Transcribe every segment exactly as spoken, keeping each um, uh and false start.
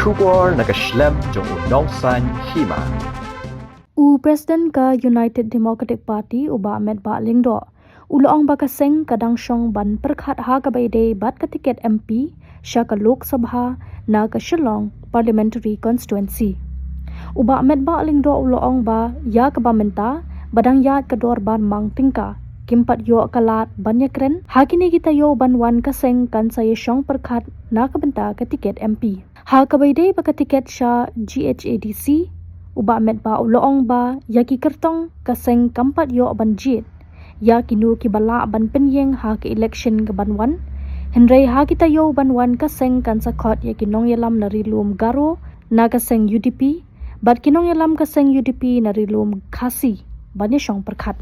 Khubor na ka shlem jong u nongsaiñ hima. U President ka United Democratic Party, u Bah Metbah Lyngdoh, u la ong ba ka seng ka dang shong ban pyrkhat ha kaba ïadei bad ka tiket M P sha ka Lok Sabha na ka Shillong Parliamentary Constituency. U Bah Metbah Lyngdoh u la ong ba ïa kaba mynta ba dang ïaid ka dor ban mang tyngka, kim pat ïoh ka lad ban ïakren ha kine ki taïew ban wan, ka seng kan sa ïashong pyrkhat na ka bynta ka tiket M P. Ha kaba ïadei bad ka tiket sha G H A D C, u Bah Metbah u la ong ba ïa ki kyrtong ka seng kam pat ïoh ban jied ïa kino kiba lah ban pynïeng ha ka election kaban wan. Hynrei ha ki taïew ban wan, ka seng kan sa khot ïa ki nongïalam na Ri Lum Garo na ka seng U D P bad ki nongïalam ka seng U D P na Ri Lum Khasi ban ïashong pyrkhat.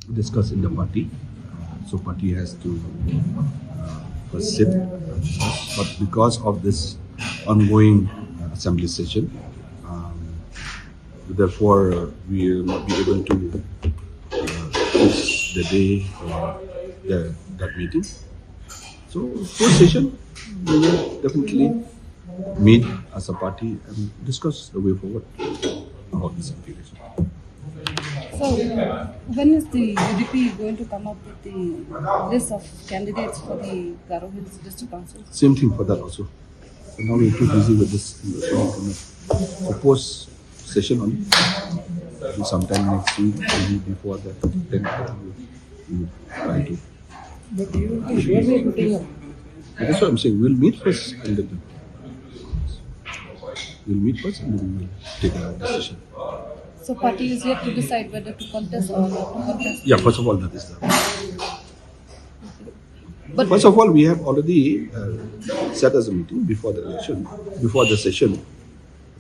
Discuss in the party. Uh, so party has to uh, first sit. But because of this ongoing uh, assembly session, um, therefore uh, we will not be able to uh, fix the day or the, that meeting. So post session, we will definitely meet as a party and discuss the way forward about this application. So, when is the U D P going to come up with the list of candidates for the Garo Hills District Council? Same thing for that also. So now we're too busy with this. So post session only. Sometime next week, maybe before that, then we will try to. But you will be surely putting up. That's what I'm saying. We'll meet first and then we'll meet first and then we'll take a decision. So party is yet to decide whether to contest or not to contest. Yeah, first of all, that is the. But First of all, we have already uh, set as a meeting before the election, before the session.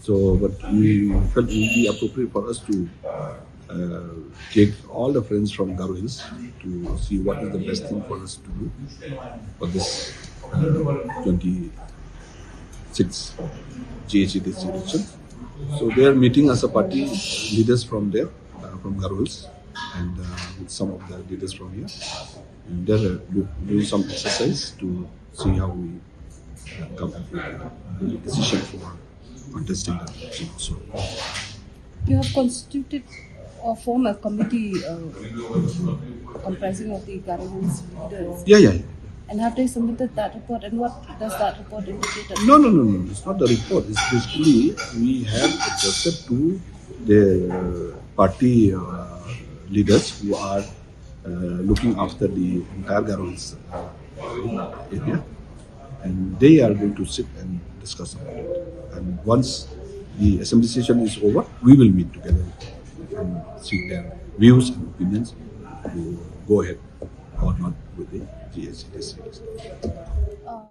So, but we felt it would be appropriate for us to uh, take all the friends from Garo Hills to see what is the best thing for us to do for this uh, twenty-six G H A D C election. So they are meeting as a party leaders from there, uh, from Garo Hills, and uh, with some of the leaders from here. And they're uh, do- doing some exercise to see how we uh, come up with a decision for contesting the election. So, you have constituted or formed a committee uh, comprising of the Garo Hills leaders. yeah, yeah, yeah. And have they submitted that report? And what does that report indicate? No, no, no, no. It's not the report. It's basically we have adjusted to the uh, party uh, leaders who are uh, looking after the entire Garo Hills uh, area, and they are going to sit and discuss about it. And once the assembly session is over, we will meet together and see their views and opinions to go ahead or not with the G H A D C.